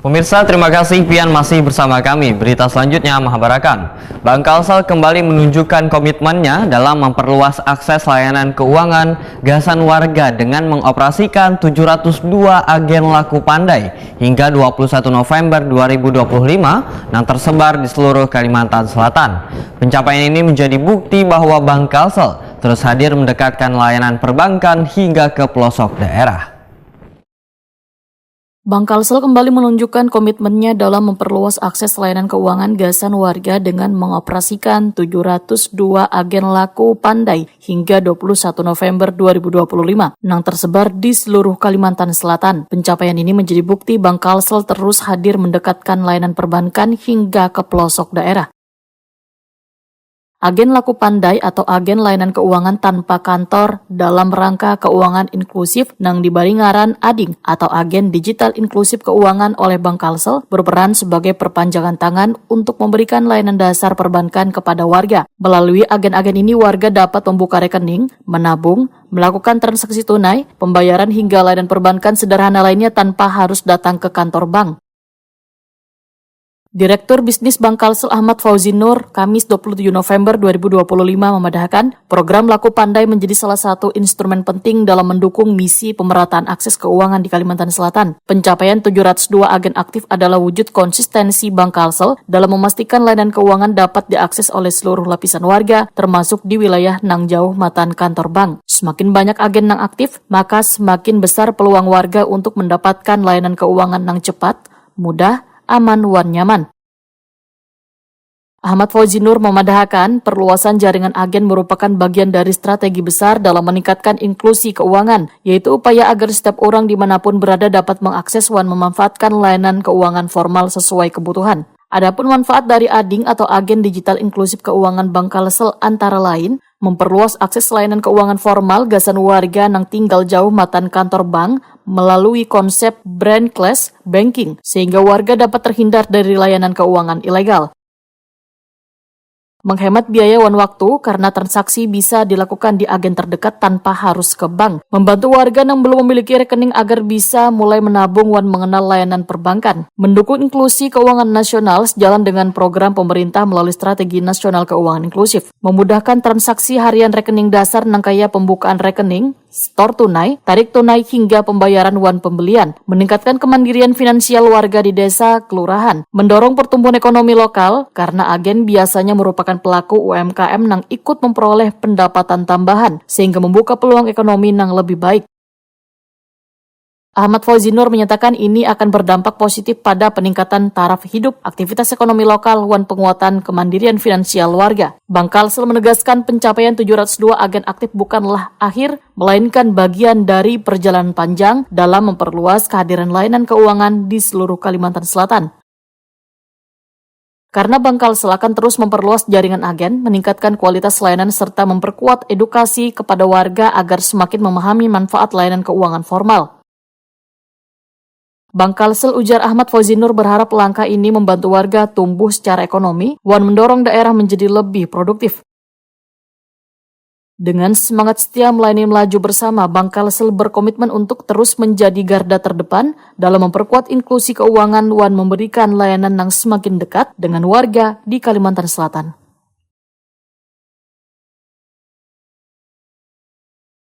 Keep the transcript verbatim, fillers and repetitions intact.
Pemirsa, terima kasih pian masih bersama kami. Berita selanjutnya menghabarkan, Bank Kalsel kembali menunjukkan komitmennya dalam memperluas akses layanan keuangan gasan warga dengan mengoperasikan tujuh ratus dua agen laku pandai hingga dua puluh satu November dua ribu dua puluh lima yang tersebar di seluruh Kalimantan Selatan. Pencapaian ini menjadi bukti bahwa Bank Kalsel terus hadir mendekatkan layanan perbankan hingga ke pelosok daerah. Bank Kalsel kembali menunjukkan komitmennya dalam memperluas akses layanan keuangan gasan warga dengan mengoperasikan tujuh ratus dua agen laku pandai hingga dua puluh satu November dua ribu dua puluh lima nang tersebar di seluruh Kalimantan Selatan. Pencapaian ini menjadi bukti Bank Kalsel terus hadir mendekatkan layanan perbankan hingga ke pelosok daerah. Agen laku pandai atau agen layanan keuangan tanpa kantor dalam rangka keuangan inklusif nang dibari ngaran ADING atau Agen Digital Inklusif Keuangan oleh Bank Kalsel berperan sebagai perpanjangan tangan untuk memberikan layanan dasar perbankan kepada warga. Melalui agen-agen ini, warga dapat membuka rekening, menabung, melakukan transaksi tunai, pembayaran hingga layanan perbankan sederhana lainnya tanpa harus datang ke kantor bank. Direktur Bisnis Bank Kalsel Ahmad Fauzi Nur, Kamis dua puluh tujuh November dua ribu dua puluh lima memadahkan, program Laku Pandai menjadi salah satu instrumen penting dalam mendukung misi pemerataan akses keuangan di Kalimantan Selatan. Pencapaian tujuh ratus dua agen aktif adalah wujud konsistensi Bank Kalsel dalam memastikan layanan keuangan dapat diakses oleh seluruh lapisan warga, termasuk di wilayah nang jauh matan kantor bank. Semakin banyak agen nang aktif, maka semakin besar peluang warga untuk mendapatkan layanan keuangan nang cepat, mudah, aman, wan nyaman. Ahmad Fauzi Nur memadahakan, perluasan jaringan agen merupakan bagian dari strategi besar dalam meningkatkan inklusi keuangan, yaitu upaya agar setiap orang dimanapun berada dapat mengakses wan memanfaatkan layanan keuangan formal sesuai kebutuhan. Adapun manfaat dari ADING atau Agen Digital Inklusif Keuangan Bank Kalsel antara lain, memperluas akses layanan keuangan formal gasan warga nang tinggal jauh matan kantor bank melalui konsep branchless banking, sehingga warga dapat terhindar dari layanan keuangan ilegal. Menghemat biaya wan waktu karena transaksi bisa dilakukan di agen terdekat tanpa harus ke bank. Membantu warga yang belum memiliki rekening agar bisa mulai menabung wan mengenal layanan perbankan. Mendukung inklusi keuangan nasional sejalan dengan program pemerintah melalui strategi nasional keuangan inklusif. Memudahkan transaksi harian rekening dasar nangkaya pembukaan rekening, store tunai, tarik tunai hingga pembayaran wan pembelian, meningkatkan kemandirian finansial warga di desa, kelurahan, mendorong pertumbuhan ekonomi lokal karena agen biasanya merupakan pelaku U M K M nang ikut memperoleh pendapatan tambahan sehingga membuka peluang ekonomi nang lebih baik. Ahmad Fauzi Nur menyatakan ini akan berdampak positif pada peningkatan taraf hidup, aktivitas ekonomi lokal, wan penguatan kemandirian finansial warga. Bank Kalsel menegaskan pencapaian tujuh ratus dua agen aktif bukanlah akhir, melainkan bagian dari perjalanan panjang dalam memperluas kehadiran layanan keuangan di seluruh Kalimantan Selatan. Karena Bank Kalsel akan terus memperluas jaringan agen, meningkatkan kualitas layanan serta memperkuat edukasi kepada warga agar semakin memahami manfaat layanan keuangan formal. Bank Kalsel, ujar Ahmad Fauzi Nur, berharap langkah ini membantu warga tumbuh secara ekonomi wan mendorong daerah menjadi lebih produktif. Dengan semangat setia melayani melaju bersama, Bank Kalsel berkomitmen untuk terus menjadi garda terdepan dalam memperkuat inklusi keuangan wan memberikan layanan yang semakin dekat dengan warga di Kalimantan Selatan.